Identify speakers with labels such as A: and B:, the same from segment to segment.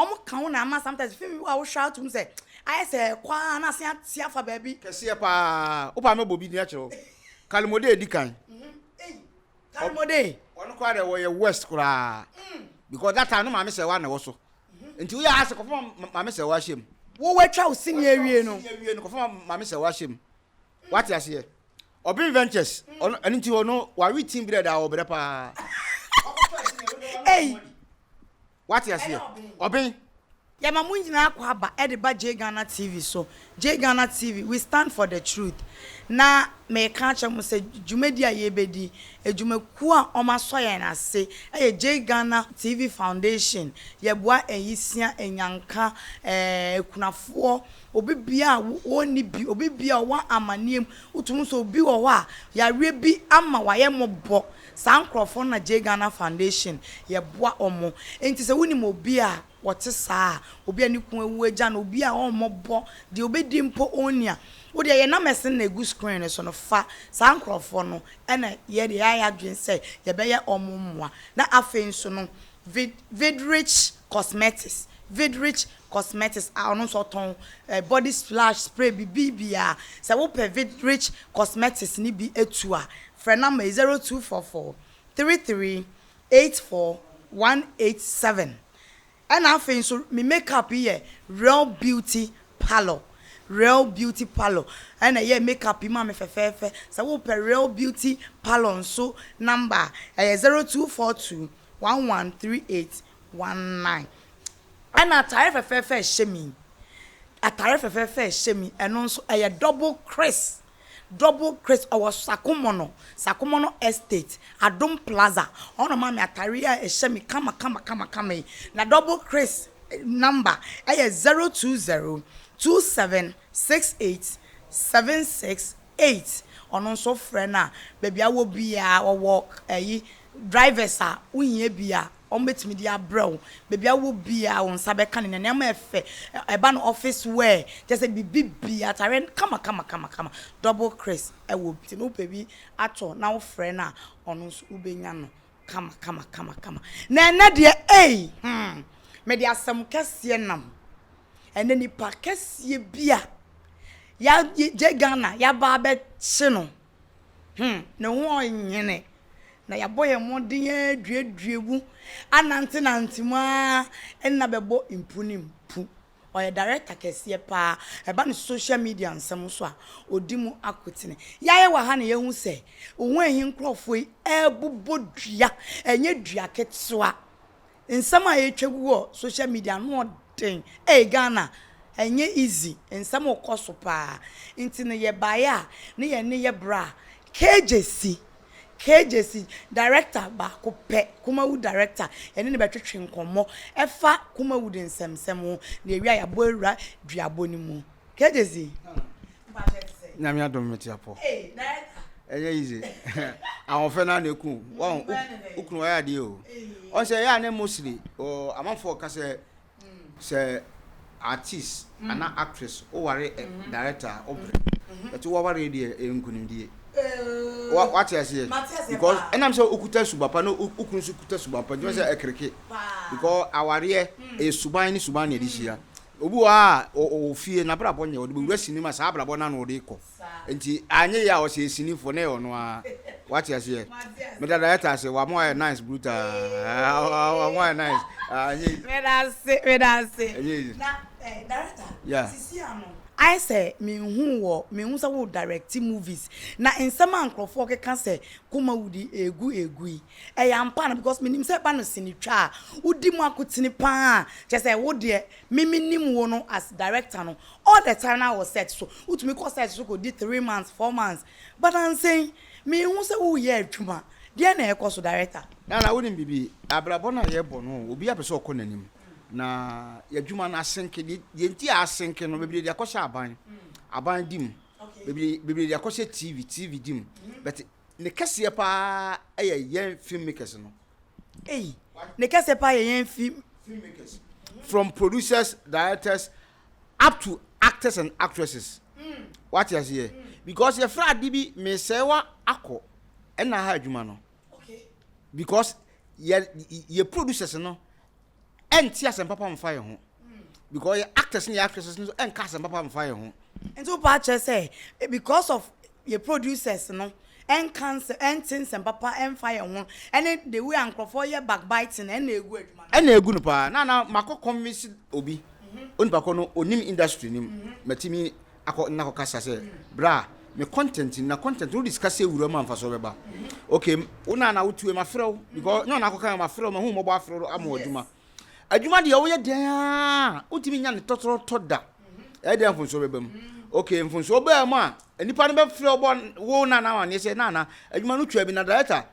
A: Ɔmo ka ho na ama sometimes film bi wɔ a wohwɛ atom sɛ ayɛ sɛ ɛkɔ ara na asen ate afa baabi.
B: Kɛseɛ paa. Wopɛ a mɛbɔ bi din akyerɛ wo. Kalimode di kan.
A: Kalimode.
B: Ɔno koraa deɛ wɔyɛ worst koraa. Because that time no Maame Sɛwa na ɛwɔ so. Nti woyɛ asɛ kɔfa Maame Sɛwa ahyɛ mu.
A: Wo watwa wo sini awie no.
B: Sini awie no kɔfa Maame Sɛwa ahyɛ mu. Wate aseɛ? Ɔbɛn Ventures. Ɔno ɛno nti ɔno wawe team bi dɛ da ɔbrɛ paa.
A: Ei.
B: Wate aseɛ? Ɔben.
A: Yɛma mo nyinaa akɔ aba de ba Jay Ghana TV so. Jay Ghana TV, we stand for the truth. Na mereka akyerɛ mo sɛ dwumadi a yɛrebɛdi, adwumakuo a wɔasɔ yɛn ase yɛ Jay Ghana TV Foundation. Yɛboa ayisia, anyanka, akunafoɔ, obi biara a ɔnni bi, obi biara a ɔwɔ amaneɛ mu. Wotumi hu sɛ obi wɔ hɔ a yareɛ bi ama wayɛ mmɔbɔ. Saa nkorɔfoɔ no na Jay Ghana Foundation yɛboa wɔn. Enti sɛ wonim obi a ɔte saa a, obi a ne kunu awu agya no, obi a ɔmmɔbɔ, deɛ ɔbɛdi mpo ɔnni a, wo deɛ yɛn numbers no na ɛgu screen no so no, fa saa nkorɔfoɔ no na yɛ deɛ yɛayɛ adwene sɛ yɛbɛyɛ wɔn mmoa. Na afei nso no, Vid Vidrich Cosmetics, Vidrich Cosmetics a ɔno nso ɔtɔn eh, body splash, spray, biribiara. Sɛ wopɛ Vidrich Cosmetics no bi atu a, frɛ number yi 0244 33 84 187. Ɛna afei nso me makeup yi yɛ Real Beauty Parlour, Real Beauty Parlour ɛna ɛyɛɛ makeup yi maa me fɛfɛɛfɛ. Sɛ wopɛ Real Beauty Parlour nso number a, ɛyɛ 0242 1138 19. Ɛna atare fɛfɛɛfɛ a ɛhyɛ me yi, atare fɛfɛɛfɛ a ɛhyɛ me yi, ɛno nso ɛyɛ double Chris, double Chris, ɔwɔ Sakomono, Sakomono Estate, Adom Plaza, ɔno na ɔmaa me atare yi a ɛhyɛ me kama kama kama kama yi. Na double Chris number ɛyɛ 020 27 68 76 8, ɔno nso frɛ no a, baabi a wɔ biara ɔwɔ ɛyi drivers a wohia bi a wɔbɛtumi de abrɛ wo. Baabi a wowɔ biara wo nsa bɛka ne nneɛma ɛfɛ, ɛba no office wear, kyerɛ sɛ biribi biara, atareɛ kama kama kama kama. Double Chris wɔ bi nti no wopɛ bi atɔ na wofrɛ no a, ɔno nso wobɛnya no kama kama kama kama. Na ɛnnɛ deɛ ei hmm, mede asɛm kɛseɛ nam. Ɛnnɛ nipa kɛseɛ bi a yɛgye Ghana yɛaba abɛkye no. Hmm, ne ho ɔnyene. Na yɛabɔ yɛn mmɔden ara aduadua mu, anantenante mu ara na bɛbɔ mpu ne mpu. Ɔyɛ director kɛseɛ paa. Ɛba no social media nsɛm nso a, ɔdi mu akotene. Yɛayɛ wɔ ha na yɛahu sɛ wo ho ahi nkurɔfoɔ yi ɛrebobɔ dua, ɛnyɛ dua ketewa. Nsɛm a ɛretwa gu wɔ social media ano ɔden. Ei Ghana ɛnyɛ easy, nsɛm rekɔ so paa. Nti no yɛbaeɛ a ne yɛne yɛ bra KJC, KJC director baako pɛ, Kumawu director, yɛne no bɛtwetwe nkɔmmɔ ɛfa Kumawu de nsɛmsɛm ho. Na yɛwie a yɛabɔ awura duabɔ no mu. KJC, mpakyɛ te sɛn?
B: Nyame adom mete apɔ.
A: Ei director.
B: Ɛnyɛ easy. Ahoɔfɛ no ara na ɛku wo. Wahu, wo kunu wayɛ adeɛ o. Ɔn sɛ ɛyɛ a na mostly amanfoɔ ka sɛ sɛ artist anaa actress woware director a wobrɛ. But woawareɛ deɛ ɛyɛ nkunimdie. Wate aseɛ? Because ɛnam sɛ wokuta suba pa na wo kunu nso kuta suban pa nti sɛ ɛkereke. Because awareɛ ɛyɛ suban ne suban na ɛde hyia. Obi wɔ hɔ a ɔwɔ fie n'abrabɔ nyɛ ɔde bɛwura sini mu a saa abrabɔ no ara na ɔde rekɔ. Nti anyɛ yie a ɔsɛ sinifoɔ na ɛyɛ ɔno ara. Wate aseɛ? Meda director ase, wama wayɛ nice brutal. Wama wayɛ nice. Anyɛ easy.
A: Meda ase, meda ase.
B: Ɛnyɛ easy.
A: Na eh, director,
B: Yeah.
A: sisi ano. Ayɛ sɛ menhu wɔ, menhu sɛ wo direct movies. Na nsɛm a nkurɔfoɔ keka sɛ Kumawood egu egu yi, ɛyɛ ampa anaa? Because menim sɛ ɛba no sinitwa a, wodi mu akotene paa. Kyerɛ sɛ wo deɛ, me menim wo no as director no, All the time na wɔ set so, wotumi kɔ set so kɔdi 3 months, 4 months, but ansɛn menhu sɛ woreyɛ adwuma. Deɛn na ɛrekɔ so, director?
B: Nana, wonim biribi? Abrabɔ no a yɛrebɔ no, obiara pɛ sɛ ɔkɔ n'anim. Na yɛn adwuma no asenke. Deɛ nti a asenke no, bebree de akɔhyɛ aban. Aban di mu. Bebree de akɔhyɛ TV, TV di mu. But ne kɛseɛ paa yɛ yɛn filmmakers no.
A: Ei, ne kɛseɛ paa yɛ yɛn film.
B: Filmmakers. From producers, directors, up to actors and actresses. Wate aseɛ? Because yɛfrɛ ade bi mesɛe wa akɔ ɛna ha adwuma no. Because yɛ yɛ producers no. Ɛnte asɛm papa mfa yɛn ho because yɛ actors ne yɛ actresses nso ɛnka asɛm papa mfa yɛn ho.
A: Nti wo paa kyerɛ sɛ because of yɛ producers no ɛnka nsɛm ɛnte nsɛm papa ɛnfa yɛn ho ɛne the way a nkorɔfoɔ yɛ back biting ɛna egu adwuma
B: no. Ɛna egu no paa na na makɔ convince obi onipa kɔ no onim industry no mu matumi akɔ na akɔ kasa sɛ bra me content na content no wode sika sɛ wura mu a mfasoɔ bɛba okay wo na na wotue mafrɛ wo because nyɛ ɔna akɔka mafrɛ wo mahu mmɔbɔ afrɛ wo ama adwuma adwuma deɛ woyɛ dɛn a wotumi nya ne tɔtrɔtɔ da ɛyɛ dɛn mfonsoɔ bɛba mu okay mfonsoɔ bɛɛ mu a nipa no bɛfrɛ wo bɔ wo na na amanneɛ sɛ na na adwuma no twa bi na director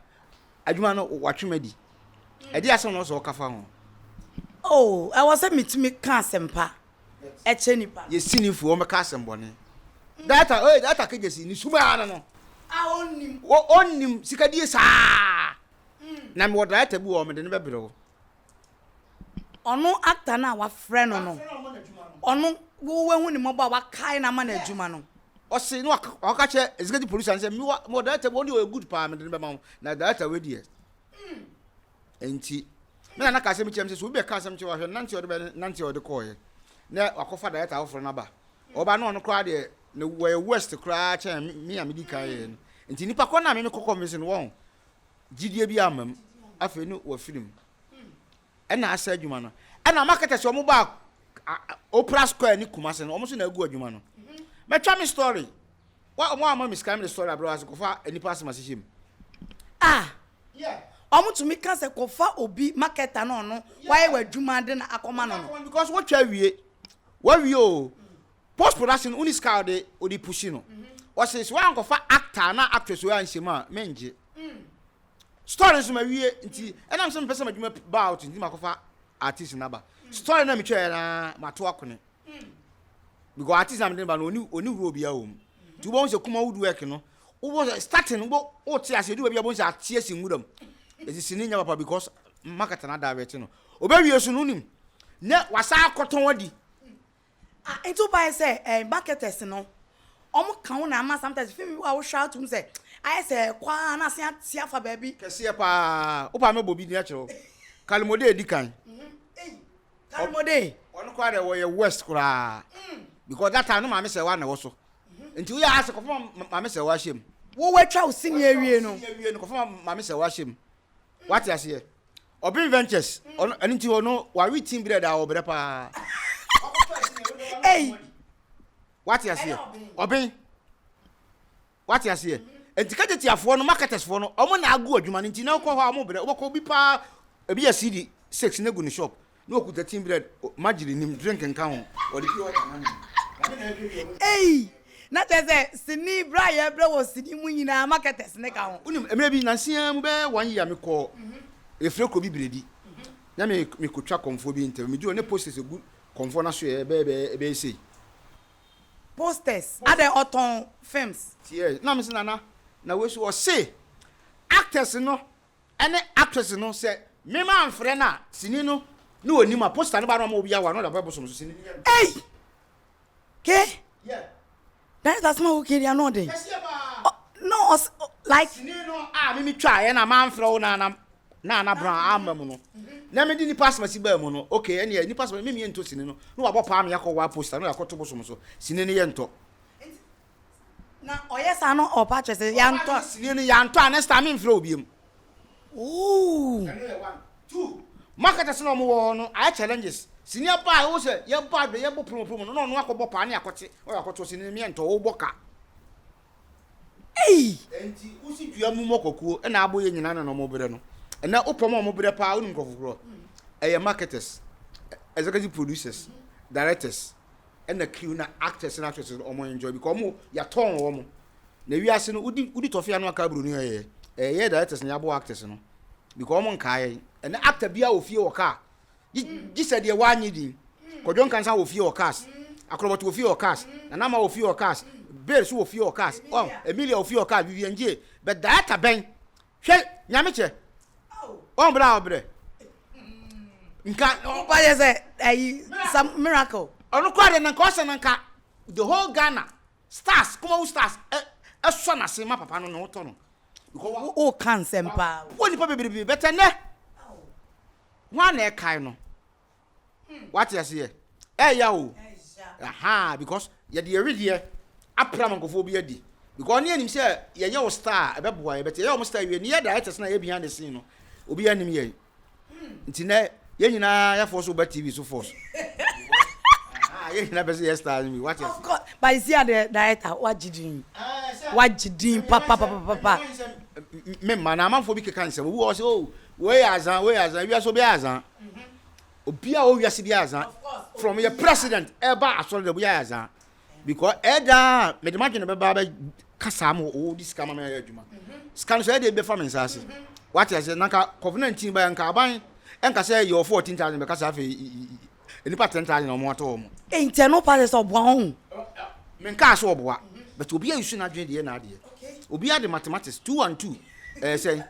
B: adwuma no watwe madi ɛde asɛm na ɔsɛ ɔka fa ho.
A: Oh, ɛwɔ sɛ metumi ka asɛmpa ɛkyɛ nipa
B: no. Yɛ sinifo wɔn bɛka asɛm bɔne. Data ee data kegye si ne sumaa no no.
A: A ɔnnim.
B: Wɔ ɔnnim sikadie saa. Na mewɔ director bi wɔ hɔ mede no bɛbrɛ wo.
A: Ɔno actor no a wafrɛ no no ɔno wo wahu ne mmɔbɔ a wakae no ama no adwuma no.
B: Ɔse na waka kyerɛ executive producer no sɛ mewɔ mewɔ director bi ɔno deɛ ɔyɛ good paa mede no bɛma wo na director wei deɛ. Enti, me nana ka asɛm bi kyerɛɛ me sɛ, sɛ obi bɛka asɛm kyerɛ wo a, hwɛ nante a ɔde bɛ nante a ɔde kɔeɛ, na wakɔfa director foforɔ no aba. Ɔba no ɔno koraa deɛ, ne wɔyɛ worst koraa kyɛn me a medi kan yɛɛ no. Nti nipa korɔ no a me mekɔ convince no, wɔn gyidie bi amma mu. Afei no wafiri mu. Ɛna asɛ adwuma no. Ɛna marketers wɔn baa Opera Square ne Kumasi no, wɔn nso na agu adwuma no. Mɛtwa me story. Wa wɔn amma me sika na mede story abrɛ wɔn ase kɔfa nnipa asɛm ahyehyɛ mu.
A: Ah! Ɔmo tumi ka sɛ kɔfa obi marketer na ɔno wayɛ w'adwuma de na akɔma no no.
B: Because wotwa awie, wawie o. Post production wonni sika a wode wode pushi no. Ɔse sɛ woankɔfa actor anaa actress wei anhyɛ mu a mengye. Story nso mawie nti ɛnam sɛ mepɛ sɛ m'adwuma ba out nti makɔfa artist no aba. Story no a metwaeɛ no ara mato akone. Because artist na mede no ba no ɔni ɔni role biara wɔ mu. Nti wobɛhu sɛ Kumawood work no wobɛhu sɛ starting wobɛ wote ase edu baabi a wobɛhu sɛ ate asi nwura mu. Eti sini nyɛ papa because market na divert no. Obewie so no wonim na wasa akɔtɔn adi.
A: Ah nti wobaeɛ sɛ eh, marketers no wɔn ka ho na ama sometimes film bi wɔ a wohwɛ a wotum sɛ ayɛ sɛ ɛkɔ ara na asen ate afa baabi.
B: Kɛseɛ paa. Wopɛ a mɛbɔ bi din akyerɛ wo. Kalimode edi kan.
A: Kalimode.
B: Ɔno koraa deɛ wɔyɛ worst koraa. Because that time no maame sɛ wa na ɛwɔ so. Nti woyɛ ase kɔfa maame sɛ wa hyɛ mu.
A: Wo watwa wo sini awie no.
B: Sini awie no kɔfa maame sɛ wa hyɛ mu. Wate aseɛ. Ɔbɛn Ventures ɔno ɛno nti ɔno wawe team bread a ɔbrɛ paa.
A: Ei.
B: Wate aseɛ. Ɔbɛn. Wate aseɛ? Nti kagyatiafoɔ no, marketers foɔ no, wɔn na agu adwuma no nti na wokɔ hɔ a wɔn brɛ. Wobɛkɔ obi paa, ebi yɛ CD six na egu ne shop na okuta tin bread, margarine nim, drink nka ho, wɔde pure water na nom. Nyame na ɛhwɛ wie ɔmo.
A: Ei! Na kyerɛ sɛ sini, berɛ a yɛbrɛ wɔ sini mu nyinaa marketers no ka ho.
B: Wonim, mmerɛ bi, nansa yi ara mu bɛyɛ one year mekɔɔ efire kuro bi Biredi, na me mekɔtwa kɔmfoɔ bi interview, meduru hɔ na posters egu kɔmfoɔ no asoɛeɛ bɛyɛ bɛyɛ ɛbɛyɛ sei.
A: Posters adɛn ɔtɔn films.
B: Tears na mese nana na wei so ɔse actors no ɛne actress no sɛ me manfrɛ no a sini no ne onim a poster no ba no ɔma obi awa no ɔde abɛ bosom so sini no yɛ
A: Ei! Ke?
B: Yeah.
A: Director asɛm a woka yi ano ɔden.
B: Kɛseɛ paa.
A: No ɔs like.
B: Sini no a me me twa yɛ na manfrɛ wo na na Nana Brown amma mu no na mede nipa asɛm baa mu no okay ɛneɛ nipa asɛm me meyɛ ntɔ sini no na wabɔ paa me akɔ waa poster na yakɔto bosom so sini no yɛ ntɔ.
A: Na ɔyɛ saa no ɔpa kyerɛ sɛ yantɔ.
B: Sini no yantɔ a next time memfrɛ wo biom.
A: Ooh.
B: Ɛno yɛ one. Two, marketers na wɔn wɔ hɔ no ayɛ challenges. Sini aba a ɛwɔ sɛ yɛbɔ adwene yɛbɔ promo promo no na ɔno akɔbɔ paa ne akɔte na wakɔto sini no meyɛ ntɔ wobɔ ka.
A: Ei!
B: Enti wosi dua mu mɔ kɔkuo ɛna abo yɛ nyinaa na na ɔmo brɛ no. Ɛnɛ wopɛ ɔmo a ɔmo brɛ paa wonim nkorɔfo korɔ? Ɛyɛ marketers, executive producers, directors ɛna crew na actors na actresses no ɔmo enjoy because ɔmo yɛatɔn wɔn. Na wiase no wodi wodi tɔfe ano aka aburo no ɛyɛ ɛyɛ directors na yɛabɔ actors no because ɔmo nkaa yɛn. Ɛnɛ actor biara wɔ fie wɔ car Gye sɛ deɛ w'anye din. Kwadwo Nkansah wɔ fie wɔ cars. Akorɔbɔto wɔ fie wɔ cars. Nana Ama wɔ fie wɔ cars. Bill so wɔ fie wɔ cars. Oh, Emilia wɔ fie wɔ cars. Vivian Gyie. But director bɛn? Hwɛ Nyame kyɛ. Wɔn brɛ a ɔbrɛ. Nka.
A: Ɔba yɛ sɛ ɛyi some miracle.
B: Ɔno koraa deɛ na nka ɔsɛ na nka the whole Ghana stars Kumawu stars ɛsɔ n'ase ma papa no na ɔtɔ no.
A: Because wo ka nsɛm paa.
B: Wɔ nipa bebrebe bɛtɛ nɛ. Hwan na ɛkae no? Wate aseɛ? Ɛya o. Ahaa, because yɛde yɛn wedeɛ apra ma nkurɔfoɔ bi adi. Because ne yɛnim sɛ yɛyɛ wo star a, ɛbɛboa yɛ. But yɛyɛ wɔn star wie, ne yɛ directors na yɛ behind the scene no, obiara nim yɛn. Nti nɛ yɛn nyinaa yɛ force woba TV so force. Ahaa, yɛn nyinaa pɛ sɛ yɛ star no bi. Wate aseɛ?
A: Of course, but you see adeɛ director, wagye din. Wagye din papapapapa.
B: Me mma na amanfoɔ bi keka nsɛm. Obi wɔ hɔ sɛ, oh, wei yɛ azan, wei yɛ azan. Wiase obiara yɛ azan. Obiara wɔ wiase biara azan. From yɛ president ɛba asɔre dɛ obiara yɛ azan. Because ɛda a mede m'adwene bɛba bɛ kasa ma o di sika ma me ayɛ adwuma. Sika no so ɛde bɛfa me nsa ase. Wate ase na nka COVID-19 ba nka aban ɛnka sɛ yɛ 14,000 bɛkasa afei nnipa 10,000 na wɔn atɔ wɔn.
A: Nti ɛno pa sɛ ɔboa ho.
B: Menkaa sɛ ɔboa but obiara use n'adwene deɛ n'adeɛ. Obiara de mathematics 2 and 2 ɛyɛ sɛn.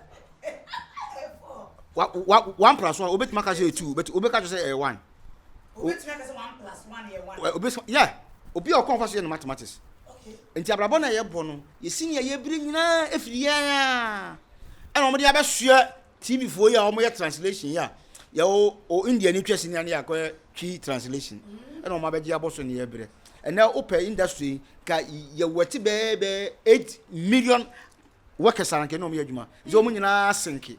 B: Wa wa one plus one obetumi aka sɛ two but obeka kyerɛ sɛ ɛyɛ one.
A: Obetumi aka sɛ one plus one yɛ one.
B: Obetumi yeah obi a ɔkɔn fa so yɛ no mathematics. Nti abrabɔ na yɛbɔ no yɛsi nea yɛbiri nyinaa efiri yɛn a ɛna wɔn de abɛsoɛ TV foɔ yi a wɔyɛ translation yi a yɛwɔ o India ni twɛ sini ani akɔyɛ twi translation ɛna wɔn abɛgye abɔ so ne yɛbrɛ ɛnɛ wopɛ industry ka yɛwɔ ti bɛɛ bɛɛ 8 million workers a nka ɛne wɔn yɛ adwuma sɛ wɔn nyinaa senke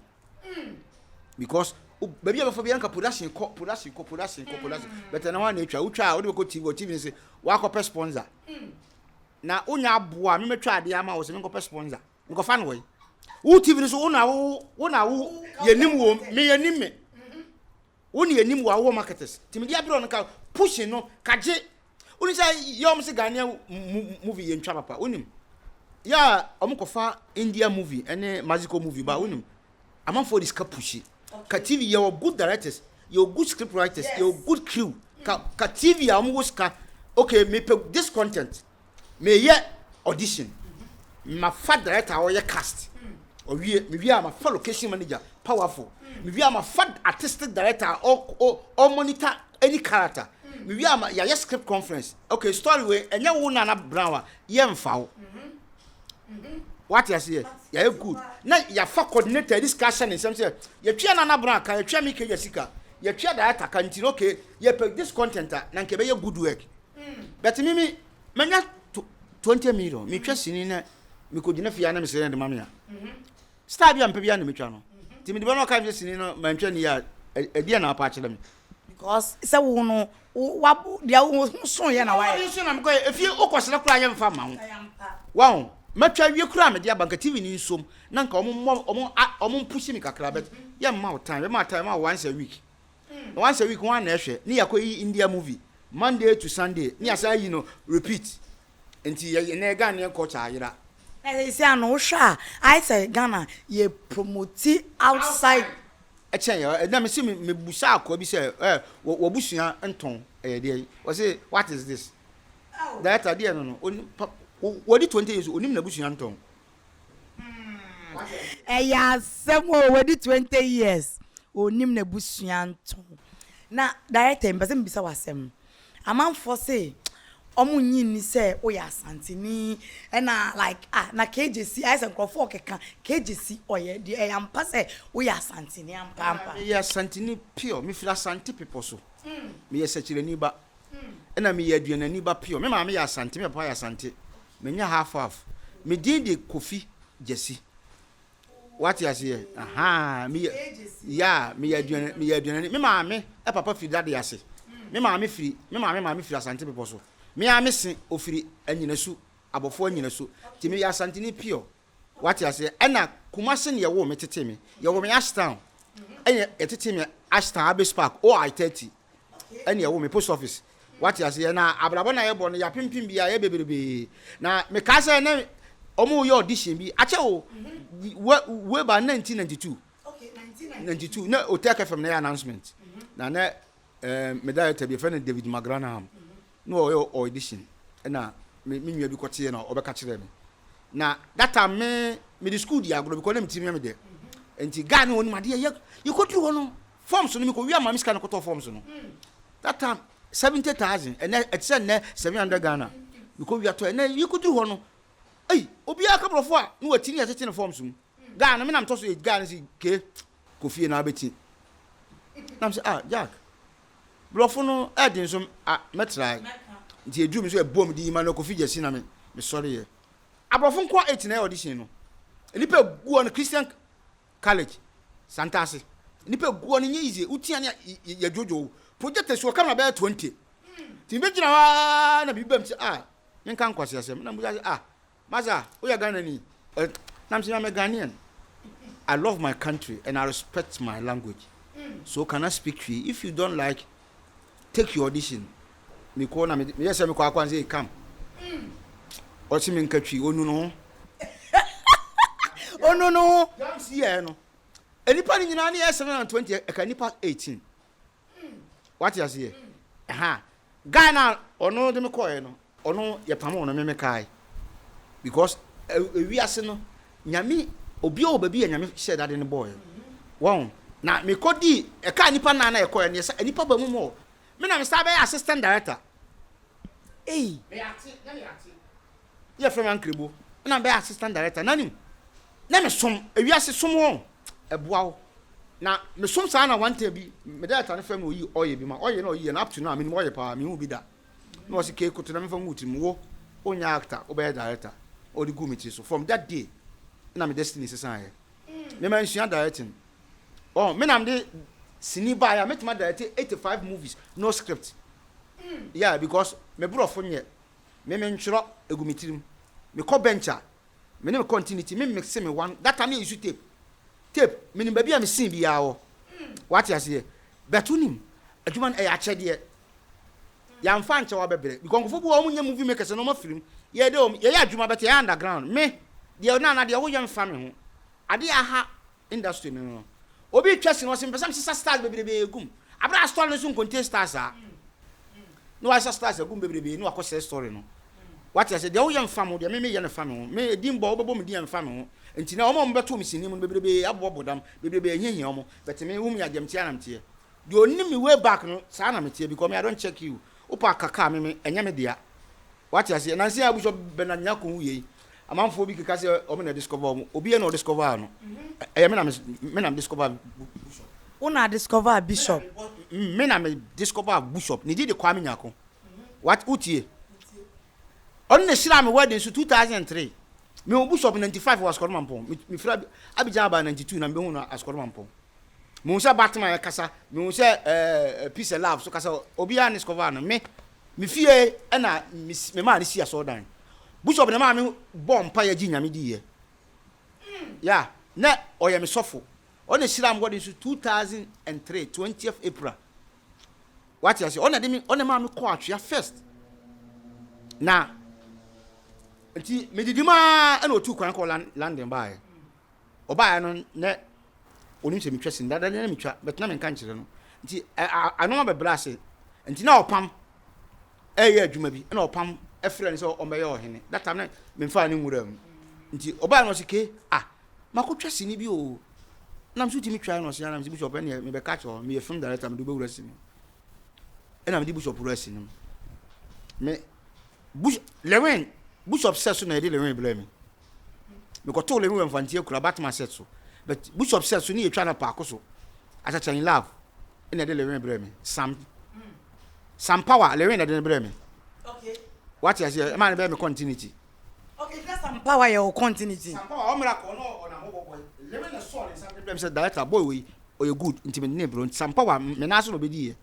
B: because baabi a bɛfa bi anka production kɔ, production kɔ, production kɔ, production, but ɛna wɔn na atwa wotwa a wode bɛkɔ TV wɔ TV ne sɛ wakɔpɛ sponsor na wonya aboa memɛtwa adeɛ ama wo sɛ menkɔpɛ sponsor nkɔfa no wɔ yi wo TV no so wo na wo na wo yɛnim wɔ me yɛnim me wo ne yɛnim wɔ awowɔ marketers nti mede aberɛ no ka pushing no kagye wone sɛ yɛ ɔm sɛ Ghanaian movie yɛntwa papa. Wonim yɛ a ɔmo kɔfa India movie ɛne Mexico movie ba, wonim amanfoɔ de sika push ka TV. Yɛwɔ good directors, yɛwɔ good script writers, yɛwɔ good crew ka TV a ɔmo wɔ sika. Okay, mepɛ this content, meyɛ audition, mafa director a ɔyɛ cast, ɔwie, mewie a mafa location manager powerful, mewie a mafa artistic director a ɔ monitor any character, mewie a ma yɛayɛ script conference. Okay, story wei ɛnyɛ wo Nana Brown a yɛmfa wo. Wate aseɛ? Yɛayɛ good na yɛafa coordinator yɛde sika ahyɛ ne nsɛm sɛ yɛtua Nana Brown ka, yɛtua me kenya sika, yɛtua director ka. Nti no okay, yɛpɛ this content a na nka ɛbɛyɛ good work, but mimi manya 20 million metwa sini na mekɔgyina fie a na mesrɛ no de ma me a star bi a mpɛ bi a na metwa no. Nti mede bɛ no ɔka me sɛ sini no mantwa ni a ɛdeɛ na apa akyerɛ me.
A: Because sɛ wo no wo wa deɛ wo ho so yɛ na wayɛ.
B: Nso na mekɔyɛ efie wokɔsrɛ koraa yɛmfa ma wo waho mɛtwa awie koraa mede aba nka TV ni nsom na nka ɔmo mmɔ ɔmo ɔmo mpush me kakra, but yɛmma wo time, yɛma time ma wo once a week na once a week wɔn ana ɛhwɛ ne yɛakɔ yi India movie Monday to Sunday ne yɛasan ayi no repeat. Nti yɛ yɛ Ghanaian culture ayera.
A: Na sɛ ano wohwɛ a ayɛ sɛ Ghana yɛ promote outside.
B: Ɛkyɛn yɛ ɛna me si me mebusa akɔa bi sɛ ɛ wɔ wɔbusua ntɔn ɛyɛ deɛ wɔsi what is this director deɛ no oni pa wɔdi 20 years onim na busua ntɔn.
A: Ɛyɛ asɛm o, wadi 20 years onim n'abusua ntɔn. Na director, mpɛ sɛ mbisa w'asɛm. Amanfoɔ se ɔmo nyi ni sɛ woyɛ Asanteni ɛna like ah na KJC ayɛ sɛ nkurɔfoɔ keka KJC ɔyɛ deɛ. Ɛyɛ ampa sɛ woyɛ Asanteni ampa ampa?
B: Meyɛ Asanteni pure, mefiri Asante pepɔ so. Meyɛ Sɛkyerɛni ba ɛna meyɛ Aduanani ba pure. Me maame yɛ Asante, me papa yɛ Asante. Menya half half. Me din de Kofi Gyasi. Wate aseɛ? Ahaa, meyɛ ya meyɛ aduane meyɛ aduanani. Me maame papa firi dade ase. Me maame firi Asante bepɔ so. Me ara me se ofiri Anyinasu, abɔfoɔ Anyinasu. Nti meyɛ Asanteni pure. Wate aseɛ? Ɛna Kumase ne yɛwoo me tete me. Yɛwoo me Ashtown. Ɛna yɛtete me Ashtown Abes Park OI 30. Ɛna yɛwoo me post office. Wate aseɛ? Na abrabɔ na yɛbɔ no yɛapempem bi a yɛ bebrebee. Na mekaa sɛ ne ɔmo yɛ audition bi akyɛ o way back 1992 92 na Otec FM na yɛ announcement na ne me director bi yɛfrɛ no David McGranaham na ɔyɛ audition ɛna me nua bi kɔteɛ na ɔbɛka kyerɛ me. Na that time me de school di agorɔ because na me ti mi me dɛ. Nti guy no onim adeɛ yɛ yɛkɔduru hɔ no forms no mekɔ wia ma me sika no kɔtɔ forms no. That time 70,000, ɛnɛ ɛte sɛ nnɛ 700 Ghana. Mekɔ wia tɔ. Ɛnɛ yɛkɔduru hɔ no ei obiara ka borɔfo a na wati ne yɛtete ne forms mu. Guy no me nam tɔ so yɛ guy no si ke kɔ fie na abɛti nam sɛ ah Jack. Borɔfo no ɛden nso a mɛtrae. Nti ɛduru me so ɛbɔɔ me din Emmanuel Kofi Gyasi na me mesɔreeɛ. Aborɔfo nkoa 8 na ɛyɛ audition no. Nnipa egu hɔ no Christian College, Santase. Nnipa egu hɔ no nyɛ easy. Wotia ne yɛdwodwo wo. Projector si hɔ camera bɛyɛ 20. Nti mebɛgyina hɔ ara na biribi ba mu sɛ ah menka nkwaseasɛm. Na mebisa sɛ ah Masa, woyɛ Ghanani? Na mese I'm a Ghanaian. I love my country and I respect my language. So can I speak Twi? If you don't like, take your audition. Mekɔ na meyɛ sɛ mekɔ akwan sɛ come. Ɔse menka Twi, onu no ho.
A: Onu no ho.
B: James yɛɛ no. Nnipa no nyinaa ne yɛ 720, ɛka nnipa 18. Wate aseɛ? Ɛha. Guy no a ɔno de me kɔɛ no, ɔno yɛpamoo no me mekae. Because ewiase no, Nyame, obi wɔ baabi a Nyame hyɛɛ dade no bɔɔɛ. Wɔn. Na mekɔdii, ɛkaa nnipa nan na yɛkɔɛ no, yɛsa, nnipa ba mu mɔ. Me na mesan bɛyɛ assistant director.
A: Ei.
B: Meyɛ ate, na meyɛ ate. Yɛfrɛ me Ankrebo, na mebɛyɛ assistant director. Na nim, na mesom, ewiase som wɔn, ɛboa wo. Na mesom saa na one time bi, me director no frɛ me oyi ɔyɛ bi ma, ɔyɛ na ɔyi yɛ no up to now, menim ɔyɛ paa, menhu bi da. Na ɔse kee koto na memfa ngu wo tirim, wo, wonyɛ actor, wobɛyɛ director. Ɔde guu me tiri so. From that day, na me destiny sesaeɛ. Me mansua directing. Oh, me na mede sini baeɛ a, mɛtumi adirect 85 movies, no script. Yeah, because me borɔfo nyɛ. Me me ntwerɛ, egu me tirim. Me kɔ bench a, me ne me continuity, me mixe me one, that time ne yɛ use tape. Tape, me nim baabi a me scene biara wɔ. Wate aseɛ? But wonim, adwuma no ɛyɛ akyɛdeɛ. Yɛamfa ankyɛ wo abɛbrɛ. Because nkurɔfoɔ bi wɔ hɔ wɔn nyɛ movie makers no wɔn afiri mu. Yɛyɛ dɛ wɔn, yɛyɛ adwuma but yɛyɛ underground. Me, deɛ na na deɛ woyɛ mfa me ho. Adeɛ a aha industry no no. Obi retwa sini ɔse mepɛ sɛ mesesa stars bebrebee gu mu. Abere a story no nso nkonte stars saa. Na wasesa stars agu mu bebrebee na wakɔ sɛe story no. Wate aseɛ? Deɛ woyɛ mfa me ho, deɛ me meyɛ no fa me ho. Me edin bɔ, wobɛbɔ me din a ɛmfa me ho. Nti na wɔn a wɔbɛtoo me sini mu no bebrebee abobɔbɔ dam, bebrebee ahiahia wɔn. But me, wohu me a deɛ meteɛ ara na meteɛ. Deɛ ɔnim me way back no, saa na meteɛ because me I don't check you. Wopɛ a ka car me me, ɛnyɛ me dea. Wate aseɛ? Nansa yi a Bishop Bernard Nyarko wuiɛ yi, amanfoɔ bi keka sɛ wɔn na discover wɔn. Obiara na ɔdiscover no. Ɛyɛ me na me, me na me discover Bishop.
A: Wo na discover Bishop?
B: Me na me discover Bishop. Ne din de Kwame Nyarko. What? Wotie? Ɔno na ehyiraa me wedding so 2003. Mehuu Bishop 95 wɔ Asukɔrɔ Mampɔn. Me, mefiri Abidjan aba 92 na mebehu no Asukɔrɔ Mampɔn. Mehu sɛ Batman kasa, mehu sɛ eh, Peace and Love so kasa, obiara ne discover no. Me, me fie ɛna me, me maa no si asɔredan. Bishop na maa me bɔɔ mpaeɛ gye Nyame diiɛ. Yeah, na ɔyɛ me sɔfo. Ɔna hyiraa me wedding so 2003, 20th April. Wate aseɛ? Ɔna de me, ɔna maa me kɔɔ Atwea first. Na, nti medidi mu ara ɛna ɔtuu kwan kɔɔ London baeɛ. Ɔbaeɛ no na ɔnim sɛ metwa sini dada na metwa but na menka nkyerɛ no nti anoma bɛbrɛ ase nti na ɔpam ɛyɛ adwuma bi ɛna ɔpam ɛfrɛ no sɛ ɔmmɛyɛ ɔhene that time na memfaa ne nwura mu nti ɔbaeɛ no ɔse ke ah makɔtwa sini bi o na nso tumi twa no ɔse anam sɛ bishop ɛneɛ mebɛka kyerɛ meyɛ film director mede wobɛwura sini ɛna mede bishop wura sini mu me Bush Lewin Bishop sɛ so na yɛde Lewin brɛ me mekɔtoo Lewin wɔ Mfanteɛ kura Batman set so but Bishop sɛ so ne yɛtwa no paako so Akyakya in love ɛna yɛde Lewin brɛ me Sam Sam Power Lewin na ɛde no brɛ me wate aseɛ ɛma ne bɛyɛ me continuity.
A: Okay, na Sam Power yɛ wo continuity.
B: Sam Power ɔmmra kɔ ɔno ɔnam hɔ bɔbɔ Lewin na sɔɔ ne nsa de brɛ me sɛ director boy wei ɔyɛ good nti me ne bro nti Sam Power me nan so na ɔbɛdi yɛ.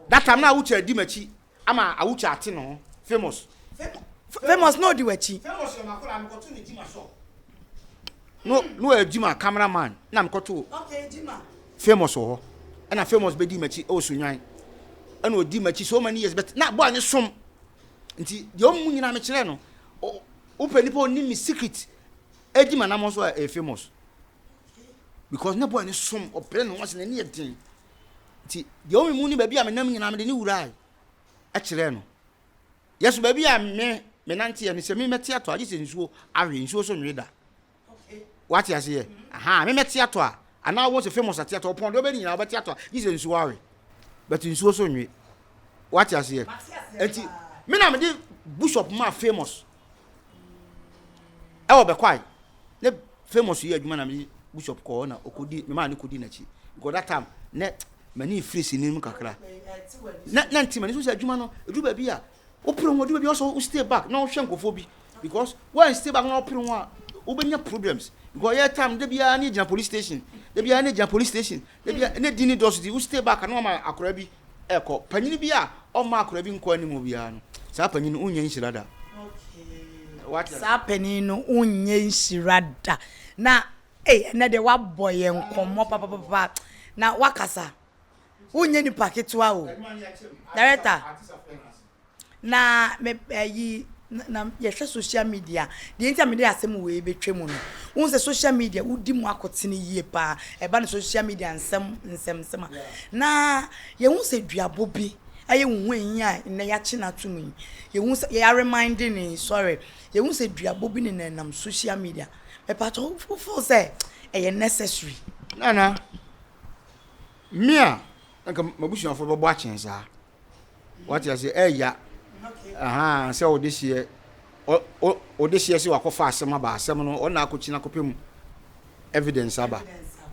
B: That time na Awuchi adi m'akyi ama Awuchi ate ne ho famous.
A: Famous na odi w'akyi.
B: Famous yɛ m'akwadaa mekɔto ne Jima shop. No no ɔyɛ Jima camera man na mekɔto
A: Okay Jima.
B: Famous wɔ hɔ ɛna Famous bɛdi m'akyi ɛwɔ Sunyani ɛna ɔdi m'akyi so many years but na boy ne som nti deɛ ɔmu nyinaa mekyerɛ no wopɛ nipa ɔnim me secret ɛdi m'anamɔ so a ɛyɛ Famous because na boy ne som ɔbrɛ ne ho ase n'ani yɛ den. Nti deɛ ɔwɔ me mu ne baabi a menam nyinaa mede ne wurae kyerɛɛ no. Yɛ so baabi a me menanteɛ no sɛ me mɛte atɔ a gye sɛ nsuo awe, nsuo so nwe da. Wate aseɛ? Aha, me mɛte atɔ a anaa wɔn sɛ famous ate atɔ ɔpɔn deɛ ɔbɛdi nyinaa ɔbɛte atɔ a gye sɛ nsuo awe. But nsuo so nwe. Wate aseɛ? Nti me na mede bishop maa famous. Ɛwɔ bɛkwae ne famous yɛ adwuma na me bishop kɔɔ na ɔkɔdi me maa ne kɔdi n'akyi because that time ne M'ani refiri sini no mu kakra. Na na nti m'ani so sɛ adwuma no, ɛduru baabi a, wopere ho, ɛduru baabi a ɔsɛ wo stay back na wohwɛ nkurɔfoɔ bi. Because woan stay back na wopere ho a, wobɛnya problems. Because yɛ time da biara ne gyina police station, da biara ne gyina police station, da biara ne di ne dɔso ti, wo stay back na wama akwadaa bi ɛkɔ. Panyini bi a ɔmma akwadaa bi nkɔ anim biara no, saa panyin no wonyɛ nhyira da.
A: Saa panin no wonyɛ nhyira da. Na Ei ɛnɛ deɛ woabɔ yɛn nkɔmmɔ papapapa na woakasa. Wonyɛ nipa ketewa o. Director, na me ayi na yɛhwɛ social media. Deɛ nti a mede asɛm wei bɛtwa mu no, wohu sɛ social media wodi mu akotene yie paa. Ɛba no social media nsɛm nsɛm nsɛm a. Na yɛhu sɛ duabɔ bi ɛyɛ wo ho ahi a nnɛ yɛakye no ato mu yi. Yɛhu sɛ yɛareminde no yi, sorry. Yɛhu sɛ duabɔ bi nenam social media. Mepakyɛ wo feel sɛ ɛyɛ necessary?
B: Nana, me a nka m'abusuafoɔ bɛbɔ akyɛn saa. Wate aseɛ ɛya. Ahaa sɛ ɔde hyeɛ ɔde hyeɛ sɛ wakɔfa asɛm aba asɛm no ɔna akɔkyina akɔpɛ mu evidence aba.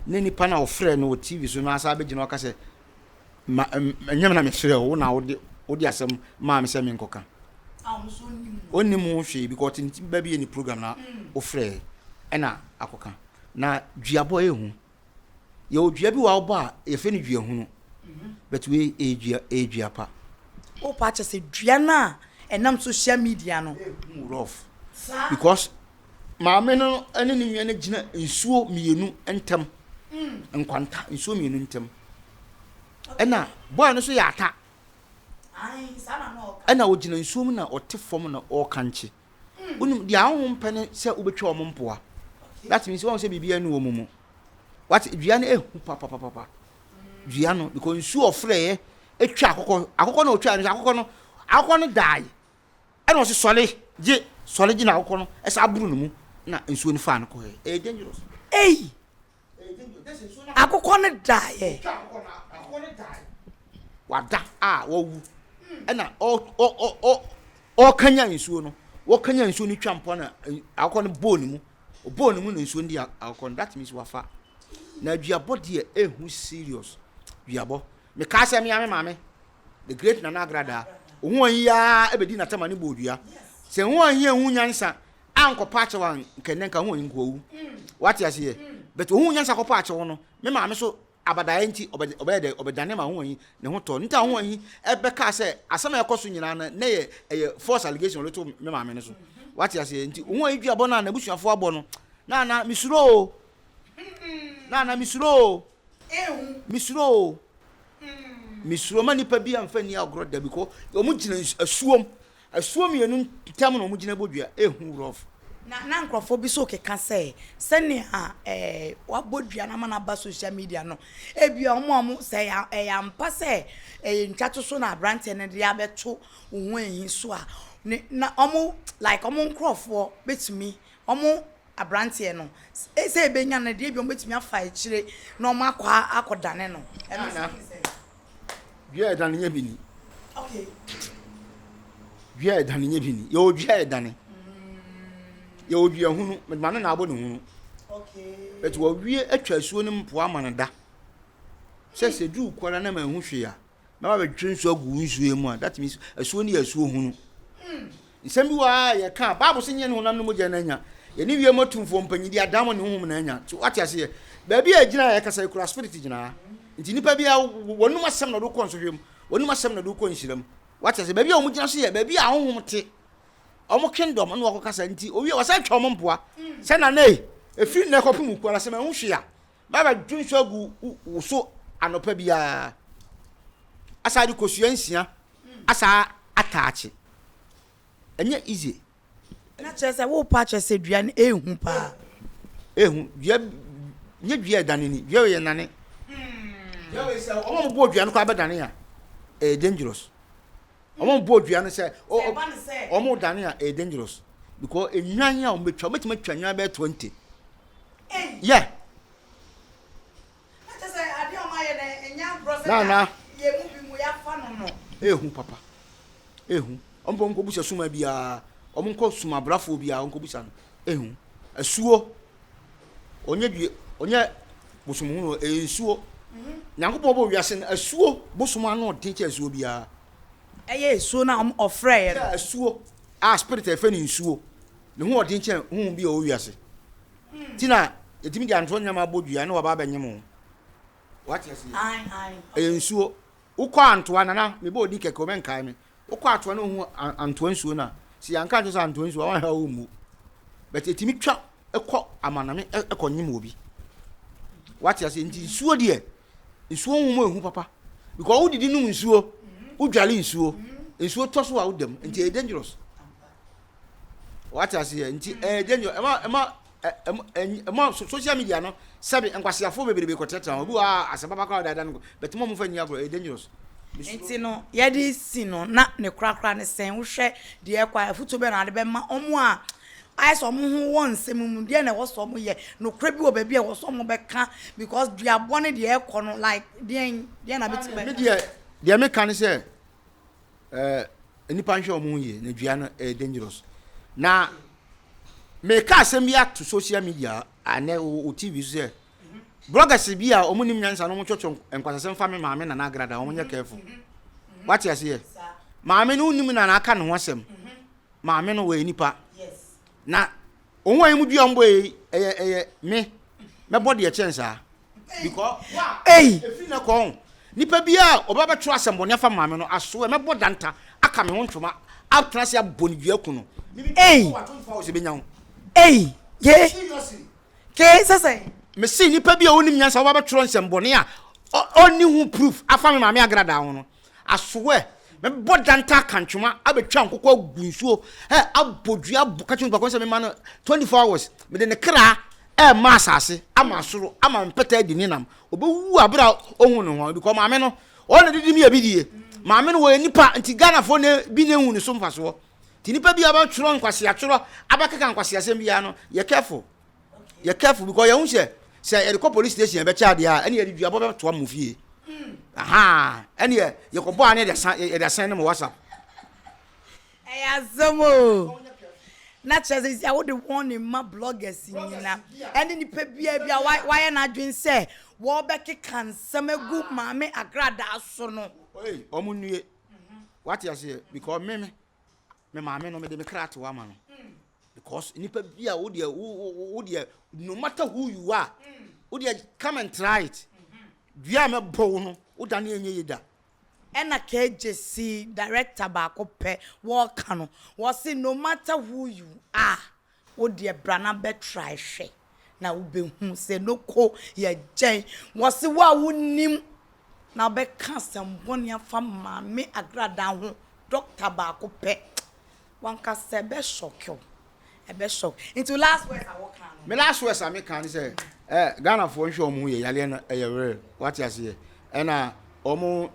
B: Ne nipa na ɔfrɛ no wɔ TV so na asa abɛgyina ɔka sɛ Ma ɛnyɛ me na mesrɛɛ wo, wo na wode wode asɛm maa me sɛ menkɔka. Ɔnnim ho hwee because ɔte ne ba bi yɛ ne program na wofrɛɛ ɛna akɔka. Na duabɔ ɛyɛ hu. Yɛwɔ dua bi wɔ a wobɔ a yɛfrɛ no dua hunu. But wei ɛyɛ dua ɛyɛ dua pa.
A: Wopa kyɛ sɛ dua no a ɛnam social media no.
B: Ɛhu rough because maame no ne ne nua no gyina nsuo mmienu ntam. Nkwanta nsuo mmienu ntam. Ɛna boy no nso yɛ ata. Ɛna ɔgyina nsuo mu na ɔte fam na ɔrekankye. Wonim deɛ ahonhom pɛ ne sɛ wobɛtwa wɔn mpoa. That means wɔn sɛ biribiara ni wɔn mu. What dua no ehu papapapa. Dua no because nsuo ɔfrɛɛ etwa akokɔ akokɔ na ɔtwa no akokɔ no akokɔ no dae ɛna ɔsi sɔle gye sɔle gye na akokɔ no ɛsɛ aboro ne mu na nsuo no faa no kɔɛ. Ɛyɛ dangerous.
A: Ei! Akokɔ no daeɛ.
B: Wada a wawu ɛna ɔrekanyan nsuo no wɔkanyan nsuo no twa mpoa na akokɔ no bɔɔ ne mu ɔbɔɔ ne mu na nsuo no di akokɔ no that means wafa na duabɔ deɛ ehu serious duabɔ mekaa sɛ mea me maame the great Nana Agradaa ohun ayi aa ɛbɛdi n'atama ne bɔɔ dua sɛ ohun ayi ehu nyansa ankɔpa akyɛw a nka nnɛ nka ho nka owu wate aseɛ but ohun nyansa kɔpa akyɛw no me maame so abadaeɛ nti ɔbɛyɛ dɛ ɔbɛdane ma ho ahi ne ho tɔ nti a ho ahi ɛbɛka sɛ asɛm a ɛkɔ so nyinaa no na yɛ ɛyɛ false allegation ɔde to me maame no so wate aseɛ nti ohun ahi duabɔ no a n'abusuafoɔ abɔ no na na mesuro o na na mesuro o mesuro o mesuro ma nipa bi amfa ni agorɔ da bi kɔ wɔn gyina asuom Asuo mmienu ntam na wɔgyina bɔ dua. Ehu rough.
A: Na na nkurɔfoɔ bi nso rekeka sɛ, sɛnea ɛɛ wɔabɔ dua no ama no aba social media no, ebia wɔn a wɔn sɛ ɛyɛ ɛyɛ ampa sɛ ɛyɛ ntwatoso na aberanteɛ no de abɛto wo ho ahi so a, ne na wɔn like wɔn nkurɔfoɔ bɛtumi wɔn aberanteɛ no sɛ ebɛnya no deɛ ebia wɔbɛtumi afa akyire na wɔakɔ akɔdane no. Ɛno nso
B: Nana. ne sɛn? Dua a ɛdane nyɛ bi ni.
A: Okay.
B: Dua a ɛdane nyɛ bi ni. Yɛwɔ dua a ɛdane. Yɛwɔ dua hunu. Mede ma no na abɔ ne hunu.
A: Okay.
B: But wɔwie atwa asuo no mpoa ama no da. Sɛ sɛ duru kwara na manhu hwee a, mɛba bɛtwe nsuo agu wo nsuo yi mu a, that means asuo no yɛ asuo hunu. Nsɛm bi wɔ ha a yɛka a, Bible se nyɛ ne honam ne mogya na anya. Yɛne wiem atumfoɔ, mpanyindi, adaemone ne honhom na anya. So wate aseɛ? Baabi a ɛgyina a yɛkasa yi kura spirit gyina ha. Nti nipa biara wɔnum asɛm na ɔde kɔ nsɔhwɛ mu, wɔnum asɛm na ɔde kɔ nhyira mu. Wate aseɛ? Baabi a wɔn gyina so yɛ baabi a honhom te. Wɔn kingdom na wɔkɔ kasa nti owie wɔsan twa wɔn mpoa. Sɛ nana yi, efiri nnɛ kɔpem okuara sɛ manhu hwee a, mɛbɛdwo nsuo agu wo so anɔpa biara. Asa de kosua nsia asa ataakye. Ɛnyɛ easy.
A: Na kyerɛ sɛ worepa akyerɛ sɛ dua no ehu paa.
B: Ehu dua nyɛ dua ɛdane ni dua yɛ nane. Dua wei sɛ wɔn a wɔbɔ dua no koraa bɛdane a ɛyɛ dangerous. Wɔn a wɔbɔ dua no sɛ wɔn dane a ɛyɛ dangerous because enwan a wɔn bɛtwa wɔn bɛtumi atwa nwan bɛyɛ 20. Yeah.
A: Na kyerɛ sɛ adeɛ a wɔayɛ no ɛnyɛ agorɔ sɛ
B: Nana.
A: yɛn mu bi mu yɛafa no no.
B: Ehu papa. Ehu. Wɔn pɛ wɔn nkɔ busa suma biara. Wɔn nkɔ suma abrafoɔ biara wɔn nkɔ busa no. Ehu. Asuo. Ɔnyɛ due ɔnyɛ bosom hunu ɛyɛ nsuo. Nyankopɔn bɔɔ wiase no, asuo bosom ano ɔden kyɛn asuo biara.
A: Ɛyɛ asuo no a ɔfrɛeɛ no.
B: Yeah, asuo a spirit a yɛfrɛ no nsuo, ne ho ɔden kyɛn honhom bi a ɔwɔ wiase. Nti na yɛtumi de antoɔ nneɛma abɔ dua na waba abɛnyem wo. Wate aseɛ? Ɛyɛ nsuo. Wokɔ Antoa, Nana, mebɔ odin kɛkɛ o, mɛnkae me. Wokɔ Atoa na wohu Antoa nsuo no a, sɛ yɛanka ankyerɛ sɛ Antoa nsuo a, woanhwɛ a wommu. But ɛtumi twa kɔ amaname kɔ nyem obi. Wate aseɛ? Nti nsuo deɛ, nsuo ho mu ehu papa. Because wodidi nom nsuo, wodwale nsuo, nsuo tɔ so a woda mu. Nti ɛyɛ dangerous. Wate aseɛ? Nti ɛyɛ dangerous. Ɛma ɛma ɛma social media no sɛbi nkwaseafoɔ bebrebe kɔtenatena hɔ. Obi wɔ hɔ a asɛm papa koraa ɔde ada no but mo a mofa nni agorɔ ɛyɛ dangerous.
A: Nti no yɛde si no na ne korakora ne sɛn? Wohwɛ deɛ ɛkɔ a afutuo bɛn na wode bɛma wɔn a ayɛ sɛ wɔn ho wɔ nsɛm mu deɛ na ɛwɔ sɛ wɔn yɛ? Nokorɛ bi wɔ baabi a ɛwɔ sɛ wɔn bɛka because duabɔ ne deɛ ɛkɔ no like deɛn deɛn na bɛtumi
B: Me deɛ deɛ meka ne sɛ Eh, nnipa nhwɛ wɔn ho yie na dua no ɛyɛ dangerous. Na meka asɛm bi ato social media anɛ wɔ TV so sɛ bloggers bi a wɔn nim nyansa na wɔn twɛtwɛ nkwasasɛm fa me maame Nana Agrada wɔn nyɛ careful. Wate aseɛ? Maame no wonim na aka ne ho asɛm. Maame no wɔyɛ nipa. Na wɔn a wɔn dua wɔn bɔ yi ɛyɛ ɛyɛ me mɛbɔ deɛ kyɛn saa. Because wa efiri na kɔ ho. Nipa bi a ɔba bɛtwerɛ asɛmbɔne afa maame no aso ɛmɛbɔ danta aka me ho ntoma atena ase abɔ ne dua ku no.
A: Ei. Ei ye. Ke sɛ sɛn.
B: Mese nipa bi a ɔnim nyansa ɔba bɛtwerɛ nsɛmbɔne a ɔnni ho proof afa me maame agradaa ho no asoɛ mɛbɔ danta aka ntwoma abɛtwa nkokɔ agu nsuo ɛ abɔ dua abɔ kakyɛ nipa kɔn sɛ mema no 24 hours mede ne kra ɛrema asase ama asoro ama mpɛtɛ adi ne nam ɔbɛwu abere a ɔhu ne ho because maame no ɔno na didi mi ebi die maame no wɔyɛ nipa nti Ghanafoɔ na bi na ehu ne so mfasoɔ nti nipa bi a bɛtwerɛ nkwaseatwerɛ abɛkeka nkwaseasɛm biara no yɛ careful yɛ careful because yɛn ho sɛ sɛ yɛde kɔ police station yɛbɛkyɛ adeɛ a ɛne yɛde duabɔ bɛtoa mo fie aha ɛne yɛ yɛkɔbɔ a ne yɛde asan yɛde asan ne mo whatsapp.
A: Ɛyɛ asɛm oo. Na kyerɛ sɛ sɛ wode warning ma bloggers nyina ɛne nipa biara bi a wayɛ n'adwene sɛ wɔbɛkeka nsɛm agu Maame Agradaa so no.
B: Oi, wɔn nnue. Wate aseɛ? Because me me me maame no mede me kra ato ama no. Because nipa bi a wo deɛ wo wo deɛ no matter who you are, wo deɛ come and try it. Dua a mɛbɔ wo no, wo da ne ɛnyɛ yie da.
A: Ɛna KJC director baako pɛ wɔka no wɔse no matter who you are wo deɛ bra na bɛ try hwɛ na wo bɛ hu sɛ noko yɛ gyɛn wɔse wo a wo nim na wo bɛ ka asɛm bɔne afa maame agradaa ho doctor baako pɛ wankasa ɛbɛ shock wo. Ɛbɛ shock. Nti wo last words a wo ka no.
B: Me last words a me ka ne sɛ eh Ghana foɔ nhwɛ wɔn ho yie yareɛ no ɛyɛ real wate aseɛ ɛna wɔn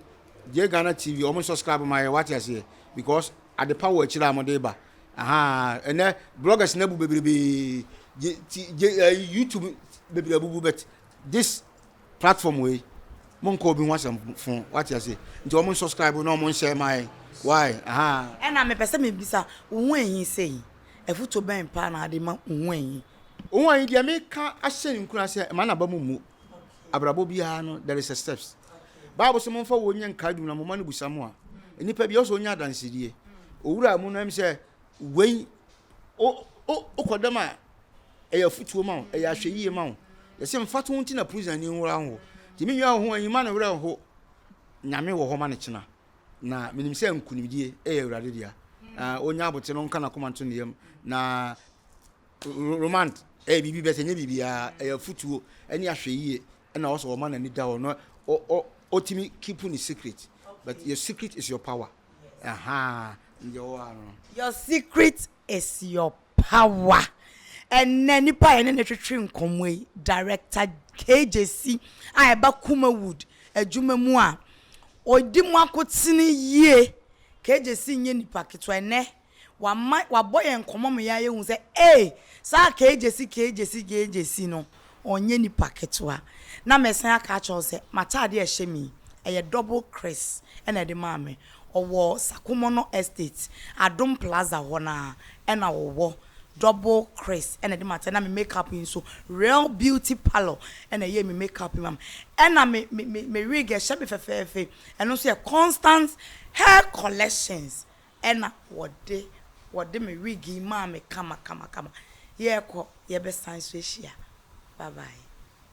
B: gye Ghana TV wɔn subscribe ma yɛ wate aseɛ because adepa wɔ akyire a wɔde ba ahaa ɛnɛ bloggers na bu bebrebe gye ti gye eh, YouTube bebree abubu but this platform wei mo nka obi ho asɛm fo wate aseɛ nti wɔn subscribe na wɔn nhyɛ ma yɛ why ahaa.
A: Ɛna mepɛ sɛ mebisa wo ho ahi sei, afutuo bɛn paa na wode ma wo ho ahi?
B: Wo ho ahi deɛ meka ahyɛ no nkuran sɛ mma n'aba mu mmu, abrabɔ biara no there is a steps. Bible sɛ momfa wɔ nyɛ nkaedum na mo mma no busa mo a, nnipa bi ɔsɛ ɔnya adansedie. Owura mu no ɛm sɛ wei wokɔ dɛm a Ɛyɛ afutuo ma wo, ɛyɛ ahwɛyie ma wo. Yɛse mfatoho nti na prison ni nwora ho. Nti me nua wo ho anyi ma ne werɛ nho. Nyame wɔ hɔ ma no kyena. Na menim sɛ nkunimdie ɛyɛ Awurade dea. Na ɔnya abote no nka n'akoma nto ne yam. Na romant ɛyɛ biribi bɛsɛ nyɛ biribiara ɛyɛ afutuo ɛne ahwɛyie ɛna ɔsɛ ɔma n'ani da hɔ na ɔtumi keep ne secret. But your secret is your power. Ahaa, ndeɛ ɔwɔ ha no.
A: Your secret is your power. Ɛnnɛ nipa a yɛne no twetwe nkɔmmɔ yi, Director KJC a ɛba Kumawood adwuma mu a, ɔdi mu akotene yie. KJC nyɛ nipa ketewa. Ɛnnɛ wama wabɔ yɛn nkɔmmɔ ma yɛayɛ hu sɛ ee, saa KJC KJC KJC no, ɔnyɛ nipa ketewa. Na mɛsan aka akyerɛ wo sɛ m'ataadeɛ a ɛhyɛ me yi, ɛyɛ double Chris na ɛde maa me. Ɔwɔ Sakumono Estate, Adom Plaza hɔ no ara na ɔwɔ. Double Chris ɛna ɛde m'atade na me make up yi nso Real Beauty Parlour ɛna ɛyɛɛ me make up yi ma me. Ɛna me me me me wig ɛhyɛ me fɛfɛɛfɛ yi ɛno nso yɛ Constance Hair Collections ɛna wɔde wɔde me wig yi maa me kama kama kama. Yɛɛkɔ yɛbɛsan nso ahyia. Bye bye.